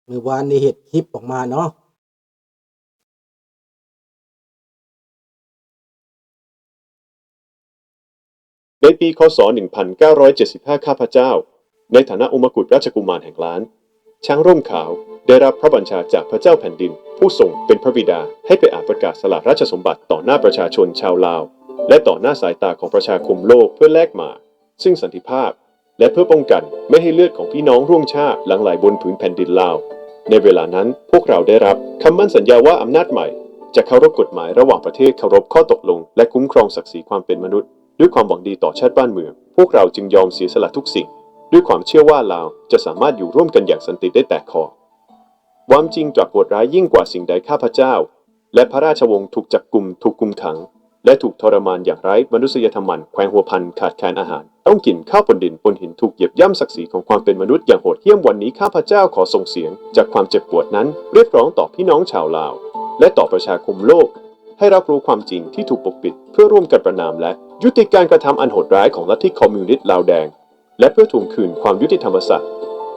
ມື້ວານນີ້ເຮັດຄລິບອອກມາເນາະ. ໃນປີ ຄ.ສ. ໜຶ່ງພັນເກົ້າຮ້ອຍເຈັດສິບຫ້າ ຂ້າພະເຈົ້າ ໃນຖານະອົງມະກຸດລາຊະກຸມານແຫ່ງລ້ານ ຊ້າງຮົ່ມຂາວ ໄດ້ຮັບພະບັນຊາຈາກພະເຈົ້າແຜ່ນດິນ ຜູ້ຊົງເປັນພະບິດາ ໃຫ້ໄປອ່ານປະກາດສະຫຼາດລາຊະສົມບັດຕໍ່ໜ້າປະຊາຊົນຊາວລາວ ແລະ ຕໍ່ໜ້າສາຍຕາຂອງປະຊາຄົມໂລກ ເພື່ອແລກມາ ຊຶ່ງສັນຕິພາບ ແລະ ເພື່ອປ້ອງກັນໄມ່ໃຫ້ເລືອດຂອງພີ່ນ້ອງຮ່ວງຊາດຫຼັ່ງໄຫຼບົນຜືນແຜ່ນດິນລາວ. ໃນເວລານັ້ນ ພວກເຮົາໄດ້ຮັບຄຳໝັ້ນສັນຍາວ່າອຳນາດໃໝ່ຈະເຄົາລົບກົດໝາຍລະຫວ່າງປະເທດ, ເຄົາລົບຂໍ້ຕົກລົງ ແລະ ຄຸ້ມຄອງສັກສີຄວາມເປັນມະນຸດ. ດ້ວຍຄວາມຫວັງດີຕໍ່ຊາດບ້ານເມືອງ, ພວກເຮົາຈຶ່ງຍອມເສຍສະຫຼະທຸກສິ່ງ ດ້ວຍຄວາມເຊື່ອວ່າລາວຈະສາມາດຢູ່ຮ່ວມກັນຢ່າງສັນຕິໄດ້ແຕກຄໍ. ຄວາມຈິງກັບໂຫດຮ້າຍຍິ່ງກວ່າສິ່ງໃດ. ຂ້າພະເຈົ້າ ແລະ ພະລາຊະວົງຖືກຈັບກຸມ, ຖືກຄຸມຂັງ ແລະ ຖືກທໍລະມານຢ່າງໄຮ້ມະນຸດສະຍະທຳ. ແຂວງຫົວພັນຂາດແຄນອາຫານ, ຕ້ອງກິນເຂົ້າປົນດິນປົນຫີນ, ຖືກຢຽບຢ່ຳສັກສີຂອງຄວາມເປັນມະນຸດຢ່າງໂຫດຫ້ຽມ. ວັນນີ້ ຂ້າພະເຈົ້າຂໍສົ່ງສຽງຈາກຄວາມເຈັບປວດນັ້ນ, ຮຽກຮ້ອງຕໍ່ພີ່ນ້ອງຊາວລາວ ແລະ ຕໍ່ປະຊາຄົມໂລກ ໃຫ້ຮັບຮູ້ຄວາມຈິງທີ່ຖືກປົກປິດ ເພື່ອຮ່ວມກັນປະນາມ ແລະ ຢຸດຕິການກະທຳອັນໂຫດຮ້າຍຂອງລັດທິຄອມມິວນິດລາວແດງ ແລະ ເພື່ອທວງຄືນຄວາມຍຸຕິທຳມະສັດ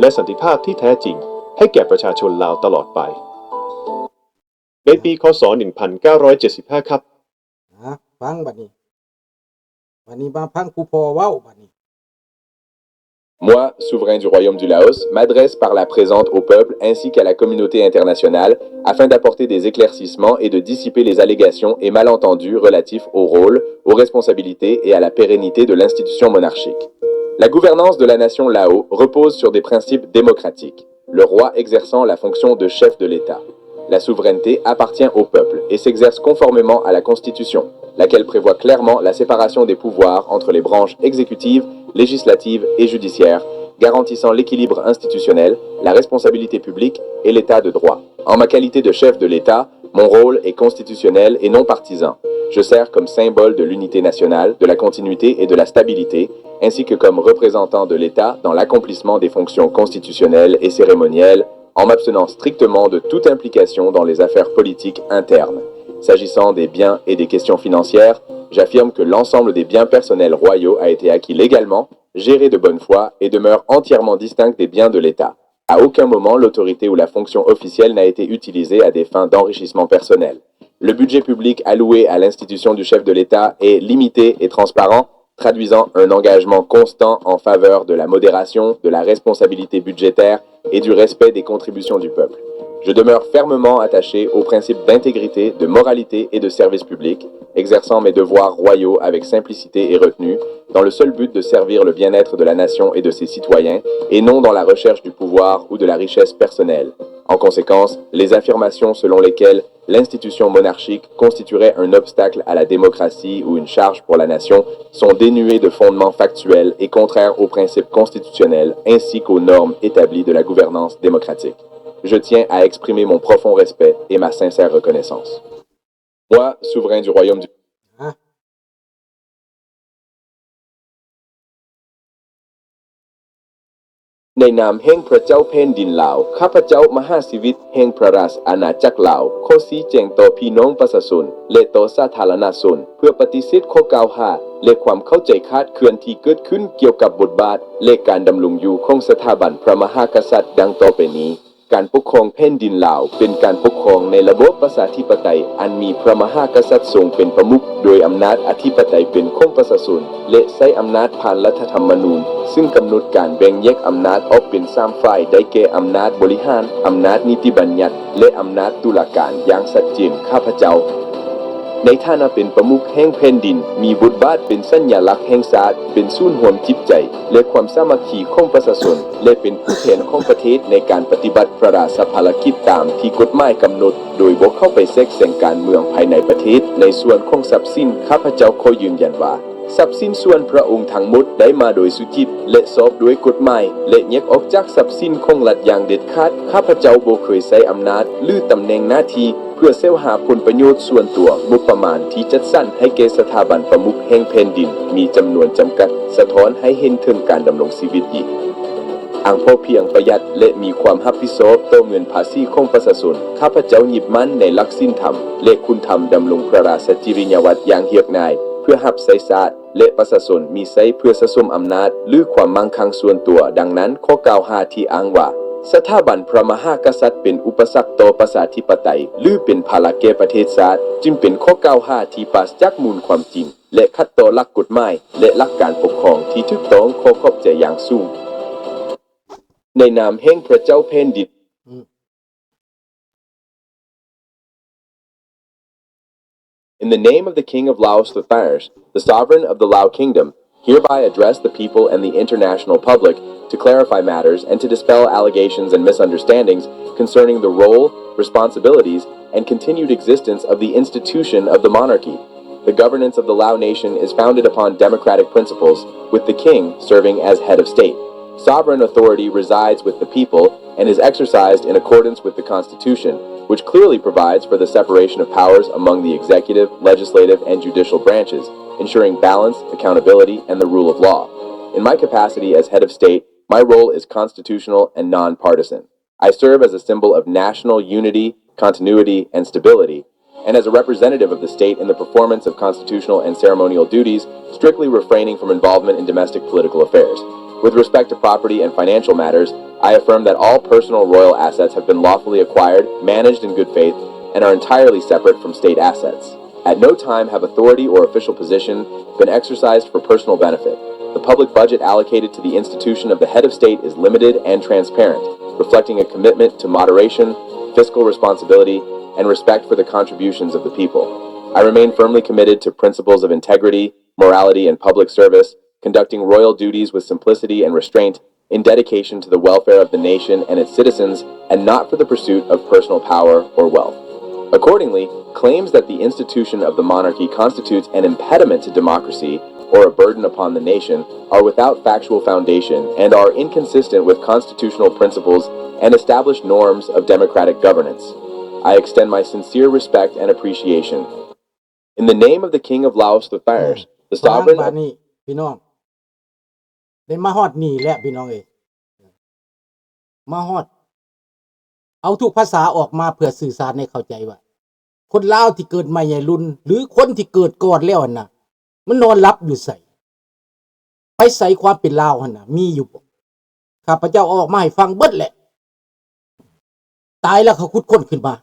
ແລະ ສັນຕິພາບທີ່ແທ້ຈິງໃຫ້ແກ່ປະຊາຊົນລາວຕະຫຼອດໄປ. ໃນປີ ຄ.ສ. ໜຶ່ງພັນເກົ້າຮ້ອຍເຈັດສິບຫ້າ ຄັບ. ອ່າ ຟັງບັດນີ້ ບັດນີ້ມາຟັງຜູ້ພໍ່ເວົ້າບັດນີ້. Moi, souverain du royaume du Laos, m'adresse par la présente au peuple ainsi qu'à la communauté internationale afin d'apporter des éclaircissements et de dissiper les allégations et malentendus relatifs au rôle, aux responsabilités et à la pérennité de l'institution monarchique. La gouvernance de la nation Lao repose sur des principes démocratiques, le roi exerçant la fonction de chef de l'État. La souveraineté appartient au peuple et s'exerce conformément à la Constitution, laquelle prévoit clairement la séparation des pouvoirs entre les branches exécutive, législative et judiciaire, garantissant l'équilibre institutionnel, la responsabilité publique et l'état de droit. En ma qualité de chef de l'État, mon rôle est constitutionnel et non partisan. Je sers comme symbole de l'unité nationale, de la continuité et de la stabilité, ainsi que comme représentant de l'État dans l'accomplissement des fonctions constitutionnelles et cérémonielles, en m'abstenant strictement de toute implication dans les affaires politiques internes. S'agissant des biens et des questions financières, j'affirme que l'ensemble des biens personnels royaux a été acquis légalement, géré de bonne foi et demeure entièrement distinct des biens de l'État. À aucun moment l'autorité ou la fonction officielle n'a été utilisée à des fins d'enrichissement personnel. Le budget public alloué à l'institution du chef de l'État est limité et transparent, traduisant un engagement constant en faveur de la modération, de la responsabilité budgétaire et du respect des contributions du peuple. Je demeure fermement attaché aux principes d'intégrité, de moralité et de service public, exerçant mes devoirs royaux avec simplicité et retenue, dans le seul but de servir le bien-être de la nation et de ses citoyens, et non dans la recherche du pouvoir ou de la richesse personnelle. En conséquence, les affirmations selon lesquelles l'institution monarchique constituerait un obstacle à la démocratie ou une charge pour la nation sont dénuées de fondement factuel et contraires aux principes constitutionnels ainsi qu'aux normes établies de la gouvernance démocratique. Je tiens à exprimer mon profond respect et ma sincère reconnaissance. Moi, souverain du royaume du ໃນນາມແຫ່ງພະເຈົ້າແຜ່ນດິນລາວ, ຂ້າພະເຈົ້າມະຫາຊີວິດແຫ່ງພະລາຊະອານາຈັກລາວ ຂໍຊີ້ແຈງຕໍ່ພີ່ນ້ອງປະຊາຊົນ ແລະ ຕໍ່ສາທາລະນະຊົນ ເພື່ອປະຕິເສດຂໍ້ກ່າວຫາ ແລະ ຄວາມເຂົ້າໃຈຄາດເຄື່ອນທີ່ເກີດຂຶ້ນກ່ຽວກັບບົດບາດ ແລະ ການດຳລົງຢູ່ຂອງສະຖາບັນພະມະຫາກະສັດ ດັ່ງຕໍ່ໄປນີ້. ການປົກຄອງແຜ່ນດິນລາວເປັນການປົກຄອງໃນລະບອບປະຊາທິປະໄຕ ອັນມີພະມະຫາກະສັດຊົງເປັນປະມຸກ, ໂດຍອຳນາດອະທິປະໄຕເປັນຂອງປະຊາຊົນ ແລະ ໃຊ້ອຳນາດຜ່ານລັດຖະທຳມະນູນ ຊຶ່ງກຳນົດການແບ່ງແຍກອຳນາດອອກເປັນສາມຝ່າຍ ໄດ້ແກ່ ອຳນາດບໍລິຫານ, ອຳນາດນິຕິບັນຍັດ ແລະ ອຳນາດຕຸລາການຢ່າງຊັດເຈນ. ຂ້າພະເຈົ້າ ໃນຖານະເປັນປະມຸກແຫ່ງແຜ່ນດິນ ມີບົດບາດເປັນສັນຍາລັກແຫ່ງຊາດ, ເປັນສູນຮວມຈິດໃຈ ແລະ ຄວາມສາມັກຄີຂອງປະຊາຊົນ ແລະ ເປັນຜູ້ແທນຂອງປະເທດໃນການປະຕິບັດພະລາຊະພາລະກິດຕາມທີ່ກົດໝາຍກຳນົດ ໂດຍບໍ່ເຂົ້າໄປແຊກແຊງການເມືອງພາຍໃນປະເທດ. ໃນສ່ວນຂອງຊັບສິນ, ຂ້າພະເຈົ້າຂໍຢືນຢັນວ່າ ຊັບສິນສ່ວນພະອົງທັງໝົດໄດ້ມາໂດຍສຸຈິດ ແລະ ຊອບດ້ວຍກົດໝາຍ ແລະ ແຍກອອກຈາກຊັບສິນຂອງລັດຢ່າງເດັດຂາດ. ຂ້າພະເຈົ້າບໍ່ເຄີຍໃຊ້ອຳນາດ ຫຼື ຕຳແໜ່ງໜ້າທີ່ ເພື່ອແສວຫາຜົນປະໂຫຍດສ່ວນຕົວ. ງົບປະມານທີ່ຈັດສັນໃຫ້ແກ່ສະຖາບັນປະມຸກແຫ່ງແຜ່ນດິນມີຈຳນວນຈຳກັດ, ສະທ້ອນໃຫ້ເຫັນເຖິງການດຳລົງຊີວິດອີງ ອັນພໍພຽງ, ປະຢັດ ແລະ ມີຄວາມຮັບຜິດຊອບຕໍ່ເງິນພາສີຂອງປະຊາຊົນ. ຂ້າພະເຈົ້າຍຶດໝັ້ນໃນຫຼັກສິນທຳ ແລະ ຄຸນທຳດຳລົງພະລາຊະຈິລິຍາວັດຢ່າງຮຽບງ່າຍ ເພື່ອຮັບໃຊ້ຊາດ ແລະ ປະຊາຊົນ, ມິໃຊ້ເພື່ອສະສົມອຳນາດ ຫຼື ຄວາມມັ່ງຄັ່ງສ່ວນຕົວ. ດັ່ງນັ້ນ, ຂໍ້ກ່າວຫາທີ່ອ້າງວ່າ ສະຖາບັນພະມະຫາກະສັດເປັນອຸປະສັກຕໍ່ປະຊາທິປະໄຕ ຫຼື ເປັນພາລະແກ່ປະເທດຊາດ, ຈຶ່ງເປັນຂໍ້ກ່າວຫາທີ່ປາສຈາກມູນຄວາມຈິງ ແລະ ຂັດຕໍ່ຫຼັກກົດໝາຍ ແລະ ຫຼັກການປົກຄອງທີ່ຖືກຕ້ອງ. ຂໍຂອບໃຈຢ່າງສູງ. ໃນນາມແຫ່ງພະເຈົ້າແຜ່ນດິນ. In the name of the King of Laos the Third, the sovereign of the Lao Kingdom, hereby address the people and the international public to clarify matters and to dispel allegations and misunderstandings concerning the role, responsibilities, and continued existence of the institution of the monarchy. The governance of the Lao nation is founded upon democratic principles, with the king serving as head of state. Sovereign authority resides with the people and is exercised in accordance with the Constitution, which clearly provides for the separation of powers among the executive, legislative, and judicial branches, ensuring balance, accountability, and the rule of law. In my capacity as head of state, my role is constitutional and nonpartisan. I serve as a symbol of national unity, continuity, and stability, and as a representative of the state in the performance of constitutional and ceremonial duties, strictly refraining from involvement in domestic political affairs. With respect to property and financial matters, I affirm that all personal royal assets have been lawfully acquired, managed in good faith, and are entirely separate from state assets. At no time have authority or official position been exercised for personal benefit. The public budget allocated to the institution of the head of state is limited and transparent, reflecting a commitment to moderation, fiscal responsibility, and respect for the contributions of the people. I remain firmly committed to principles of integrity, morality, and public service, conducting royal duties with simplicity and restraint, in dedication to the welfare of the nation and its citizens, and not for the pursuit of personal power or wealth. Accordingly, claims that the institution of the monarchy constitutes an impediment to democracy or a burden upon the nation are without factual foundation and are inconsistent with constitutional principles and established norms of democratic governance. I extend my sincere respect and appreciation. In the name of the King of Laos the Third, the ຟັງ sovereign ບາດ of ນີ້ ພີ່ນ້ອງ ໄດ້ມາຮອດນີ້ແລ້ວ ພີ່ນ້ອງເອີຍ ມາຮອດ ເອົາທຸກພາສາອອກມາເພື່ອສື່ສານໃຫ້ເຂົ້າໃຈວ່າ ຄົນລາວທີ່ເກີດໃໝ່ໃນລຸ້ນ ຫຼື ຄົນທີ່ເກີດກ່ອນແລ້ວຫັ້ນນະ ມັນນອນຫຼັບຢູ່ໃສ? ໄປໃສຄວາມເປັນລາວຫັ້ນນະ ມີຢູ່ບໍ່? ຂ້າພະເຈົ້າເອົາອອກມາໃຫ້ຟັງເບິດແຫຼະ. ຕາຍແລ້ວເຂົາຂຸດຄົ້ນຂຶ້ນມາ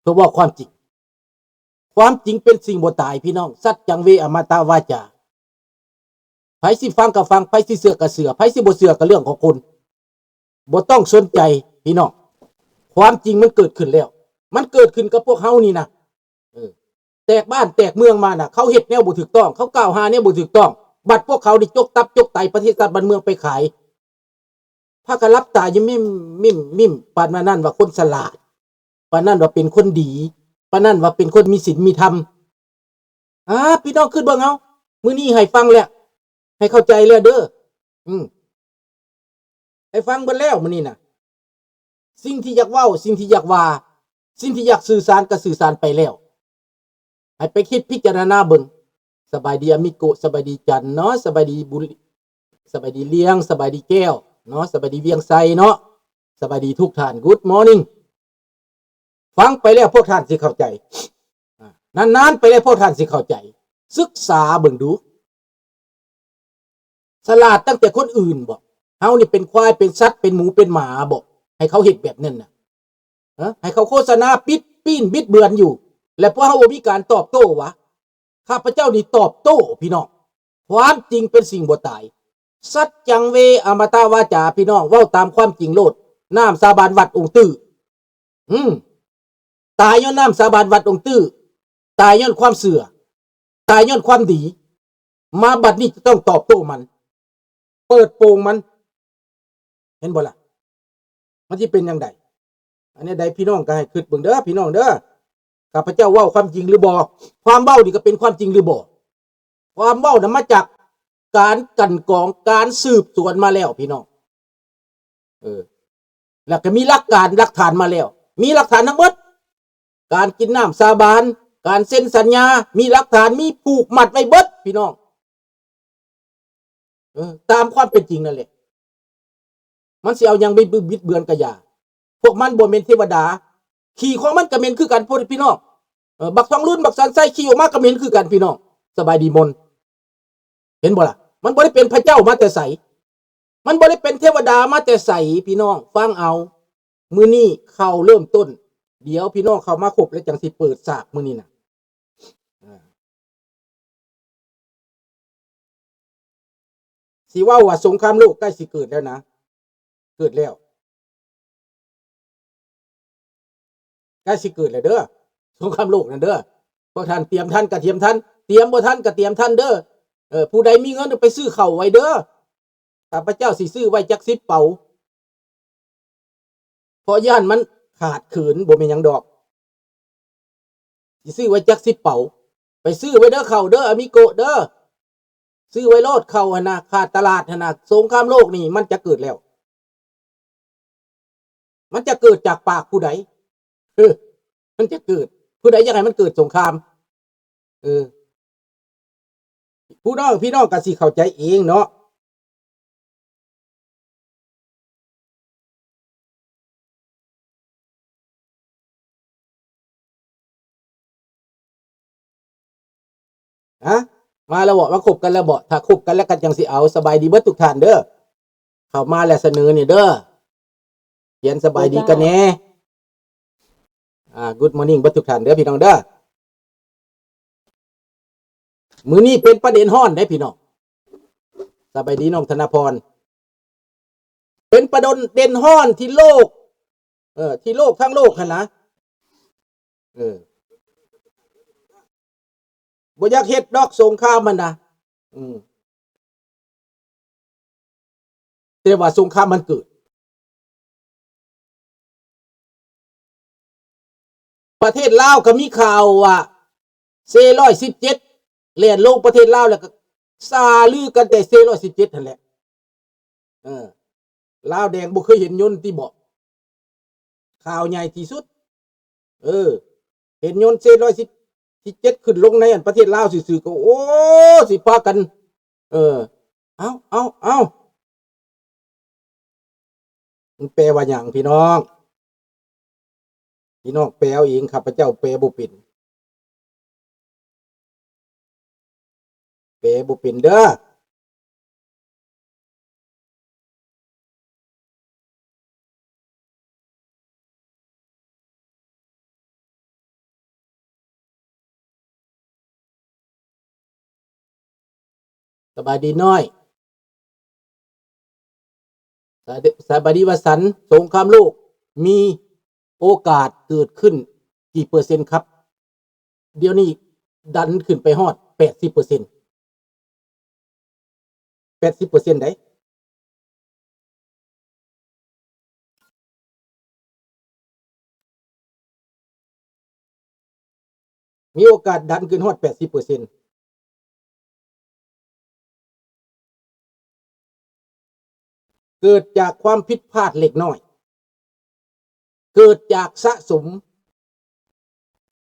ເພື່ອເວົ້າຄວາມຈິງ. ຄວາມຈິງເປັນສິ່ງບໍ່ຕາຍ ພີ່ນ້ອງ. ສັດຈັງເວ ອະມະຕະວາຈາ. ໃຜຊິຟັງກໍຟັງ, ໃຜຊິເຊື່ອກໍເຊື່ອ, ໃຜຊິບໍ່ເຊື່ອກໍເລື່ອງຂອງຄົນ. ບໍ່ຕ້ອງສົນໃຈ ພີ່ນ້ອງ. ຄວາມຈິງມັນເກີດຂຶ້ນແລ້ວ. ມັນເກີດຂຶ້ນກັບພວກເຮົານີ້ນະ. ເອີ ແຕກບ້ານແຕກເມືອງມານະ, ເຂົາເຮັດແນວບໍ່ຖືກຕ້ອງ, ເຂົາກ່າວຫາແນວບໍ່ຖືກຕ້ອງ, ບັດພວກເຂົານີ້ຈົກຕັບຈົກໄຕປະເທດຊາດບ້ານເມືອງໄປຂາຍ, ພາກັນຫຼັບຕາຢູ່ ມິ້ມ ມິ້ມ ມິ້ມ, ປານນັ້ນວ່າຄົນສະຫຼາດ, ປານນັ້ນວ່າເປັນຄົນດີ, ປານນັ້ນວ່າເປັນຄົນມີສິນມີທຳ. ອາ ພີ່ນ້ອງຄິດເບິ່ງເອົາ, ມື້ນີ້ໃຫ້ຟັງແລ້ວ, ໃຫ້ເຂົ້າໃຈແລ້ວເດີ. ອືມ. ໃຫ້ຟັງເບິດແລ້ວມື້ນີ້ນະ. ສິ່ງທີ່ຢາກເວົ້າ, ສິ່ງທີ່ຢາກວ່າ, ສິ່ງທີ່ຢາກສື່ສານກໍສື່ສານໄປແລ້ວ. ໃຫ້ໄປຄິດພິຈາລະນາເບິ່ງ. ສະບາຍດີອາມິໂກ, ສະບາຍດີຈັນເນາະ, ສະບາຍດີບຸ ສະບາຍດີລຽງ, ສະບາຍດີແກ້ວເນາະ, ສະບາຍດີວຽງໄຊເນາະ, ສະບາຍດີທຸກທ່ານ. Good morning. ຟັງໄປແລ້ວພວກທ່ານຊິເຂົ້າໃຈ. ອາ ນານໆໄປແລ້ວພວກທ່ານຊິເຂົ້າໃຈ. ສຶກສາເບິ່ງດູ. ສະຫຼາດຕັ້ງແຕ່ຄົນອື່ນບໍ? ເຮົານີ້ເປັນຄວາຍ ເປັນສັດ ເປັນໝູ ເປັນໝາບໍ? ໃຫ້ເຂົາເຮັດແບບນັ້ນນະ. ຮະ? ໃຫ້ເຂົາໂຄສະນາປິດປີ້ນບິດເບືອນຢູ່. ແລະ ພວກເຮົາບໍ່ມີການຕອບໂຕ້ຫວາ? ຂ້າພະເຈົ້ານີ້ຕອບໂຕ້ ພີ່ນ້ອງ. ຄວາມຈິງເປັນສິ່ງບໍ່ຕາຍ. ສັດຈັງເວ ອະມະຕະວາຈາ ພີ່ນ້ອງ, ເວົ້າຕາມຄວາມຈິງໂລດ. ນ້ຳສາບານວັດອົງຕື້. ອືມ. ຕາຍຍ້ອນນ້ຳສາບານວັດອົງຕື້, ຕາຍຍ້ອນຄວາມເຊື່ອ, ຕາຍຍ້ອນຄວາມດີ, ມາບັດນີ້ຈະຕ້ອງຕອບໂຕ້ມັນ, ເປີດໂປງມັນ, ເຫັນບໍ່ລະ? ມັນຊິເປັນຈັ່ງໃດ? ອັນແນວໃດ ພີ່ນ້ອງກໍໃຫ້ຄິດເບິ່ງເດີ ພີ່ນ້ອງເດີ. ຂ້າພະເຈົ້າເວົ້າຄວາມຈິງຫຼືບໍ່? ຄວາມເວົ້ານີ້ກໍເປັນຄວາມຈິງຫຼືບໍ່? ຄວາມເວົ້ານະມາຈາກການກັ່ນກອງ, ການສືບສວນມາແລ້ວ ພີ່ນ້ອງ. ເອີ ແລ້ວກໍມີຫຼັກການຫຼັກຖານມາແລ້ວ, ມີຫຼັກຖານທັງໝົດ. ການກິນນ້ຳສາບານ, ການເຊັນສັນຍາ, ມີຫຼັກຖານ, ມີຜູກມັດໄວ້ເບິດ ພີ່ນ້ອງ. ເອີ ຕາມຄວາມເປັນຈິງນັ້ນແຫຼະ. ມັນຊິເອົາຫຍັງໄປບິດເບືອນກະຢ່າ. ພວກມັນບໍ່ແມ່ນເທວະດາ. ຂີ້ຂອງມັນກະເໝັນຄືກັນ ພວກພີ່ນ້ອງ. ເອີ ບັກທອງລຸນ ບັກສັນໄຊ ຂີ້ອອກມາກະເໝັນຄືກັນ ພີ່ນ້ອງ. ສະບາຍດີມົນ. ເຫັນບໍ່ລະ? ມັນບໍ່ໄດ້ເປັນພະເຈົ້າມາແຕ່ໃສ. ມັນບໍ່ໄດ້ເປັນເທວະດາມາແຕ່ໃສ ພີ່ນ້ອງ. ຟັງເອົາ. ມື້ນີ້ເຂົ້າເລີ່ມຕົ້ນ ດຽວພີ່ນ້ອງເຂົ້າມາຄົບແລ້ວຈັ່ງຊິເປີດສາກມື້ນີ້ນະ. ຊິເວົ້າວ່າສົງຄາມໂລກໃກ້ຊິເກີດແລ້ວນະ ເກີດແລ້ວ ໃກ້ຊິເກີດແລ້ວເດີ ສົງຄາມໂລກນັ້ນເດີ. ພວກທ່ານຕຽມທັນກະຕຽມທັນ ຕຽມບໍ່ທັນກະຕຽມທັນເດີ. ເອີ ຜູ້ໃດມີເງິນໄປຊື້ເຂົ້າໄວ້ເດີ ຂ້າພະເຈົ້າຊິຊື້ໄວ້ຈັກສິບເປົາ ເພາະຢ້ານມັນຂາດເຂີນ ບໍ່ແມ່ນຫຍັງດອກ ຊິຊື້ໄວ້ຈັກສິບເປົາ ໄປຊື້ໄວ້ເດີເຂົ້າເດີ ອາມິໂກະເດີ ຊື້ໄວ້ໂລດເຂົ້າຫັ້ນນະ ຂາດຕະຫຼາດຫັ້ນນະ. ສົງຄາມໂລກນີ້ມັນຈະເກີດແລ້ວ ມັນຈະເກີດຈາກປາກຜູ້ໃດ? ເອີ ມັນຈະເກີດ ຜູ້ໃດຢາກໃຫ້ມັນເກີດສົງຄາມ? ເອີ ຜູ້ນ້ອງ ພີ່ນ້ອງກໍຊິເຂົ້າໃຈເອງເນາະ. ຮະ ມາແລ້ວເບາະ ມາຄົບກັນແລ້ວເບາະ ຖ້າຄົບກັນແລ້ວກໍຈັ່ງຊິເອົາ. ສະບາຍດີເບິດທຸກທ່ານເດີ ເຂົ້າມາແລ້ວສະເໜີນີ້ເດີ ຂຽນສະບາຍດີກັນແດ່. ອ່າ Good morning ເບິດທຸກທ່ານເດີພີ່ນ້ອງເດີ. ມື້ນີ້ເປັນປະເດັນຮ້ອນເດ້ພີ່ນ້ອງ. ສະບາຍດີນ້ອງທະນະພອນ. ເປັນປະເດັນຮ້ອນທີ່ໂລກ ເອີ ທີ່ໂລກ ທັງໂລກຫັ້ນນະ ເອີ ບໍ່ຢາກເຮັດດອກສົງຄາມຫັ້ນນະ ອືມ ແຕ່ວ່າສົງຄາມມັນເກີດ. ປະເທດລາວກໍມີຂ່າວວ່າ ເຊຮ້ອຍສິບເຈັດ ແລ່ນລົງປະເທດລາວ ແລ້ວກໍຊ່າລືກັນແຕ່ເຊຮ້ອຍສິບເຈັດຫັ້ນແຫຼະ. ເອີ ລາວແດງບໍ່ເຄີຍເຫັນຍົນຕິເບາະ? ຂ່າວໃຫຍ່ທີ່ສຸດ ເອີ ເຫັນຍົນເຊຮ້ອຍສິບເຈັດຂຶ້ນລົງໃນອັນປະເທດລາວຊື່ໆ ກໍ ໂອ້ ຊິພາກັນ ເອີ ເອົາ ເອົາ ເອົາ ມັນແປວ່າຫຍັງພີ່ນ້ອງ? ພີ່ນ້ອງແປເອົາເອງ ຂ້າພະເຈົ້າແປບໍ່ເປັນ ແປບໍ່ເປັນເດີ. ສະບາຍດີນ້ອຍ ສະບາຍດີວະສັນ. ສົງຄາມໂລກມີໂອກາດເກີດຂຶ້ນກີ່ເປີເຊັນຄັບ? ດຽວນີ້ດັນຂຶ້ນໄປຮອດແປດສິບເປີເຊັນ ແປດສິບເປີເຊັນໃດ໋. ມີໂອກາດດັນຂຶ້ນຮອດແປດສິບເປີເຊັນ ເກີດຈາກຄວາມຜິດພາດເລັກນ້ອຍ ເກີດຈາກສະສົມ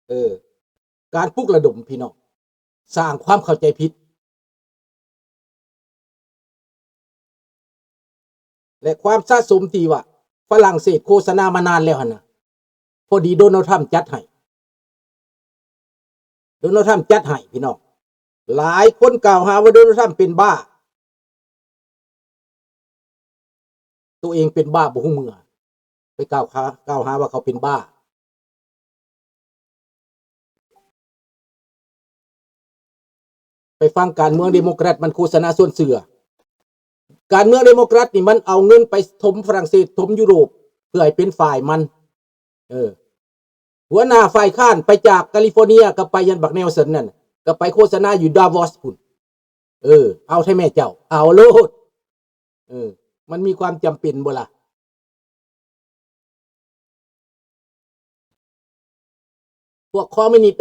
ເອີ ການປຸກລະດົມພີ່ນ້ອງ ສ້າງຄວາມເຂົ້າໃຈຜິດ ແລະ ຄວາມສະສົມທີ່ວ່າຝຣັ່ງເສດໂຄສະນາມານານແລ້ວຫັ້ນນະ ພໍດີໂດນັລທຣຳຈັດໃຫ້ ໂດນັລທຣຳຈັດໃຫ້ພີ່ນ້ອງ. ຫຼາຍຄົນກ່າວຫາວ່າໂດນັລທຣຳເປັນບ້າ ໂຕເອງເປັນບ້າບໍ່ຮູ້ເມື່ອ ໄປກ່າວຫາ ກ່າວຫາວ່າເຂົາເປັນບ້າ. ໄປຟັງການເມືອງເດໂມແຄຣັດ ມັນໂຄສະນາຊວນເຊື່ອ. ການເມືອງເດໂມແຄຣັດນີ້ ມັນເອົາເງິນໄປຖົມຝຣັ່ງເສດ ຖົມຢູໂຣບ ເພື່ອໃຫ້ເປັນຝ່າຍມັນ. ເອີ ຫົວໜ້າຝ່າຍຄ້ານໄປຈາກກາລິຟໍເນຍ ກໍໄປຍັງບັກເນວສັນນັ້ນ ກໍໄປໂຄສະນາຢູ່ດາວອສພຸ້ນ. ເອີ ເອົາແທ້ແມ່ເຈົ້າ ເອົາໂລດ. ເອີ ມັນມີຄວາມຈຳເປັນບໍ່ລະ? ພວກຄອມມິວນິດ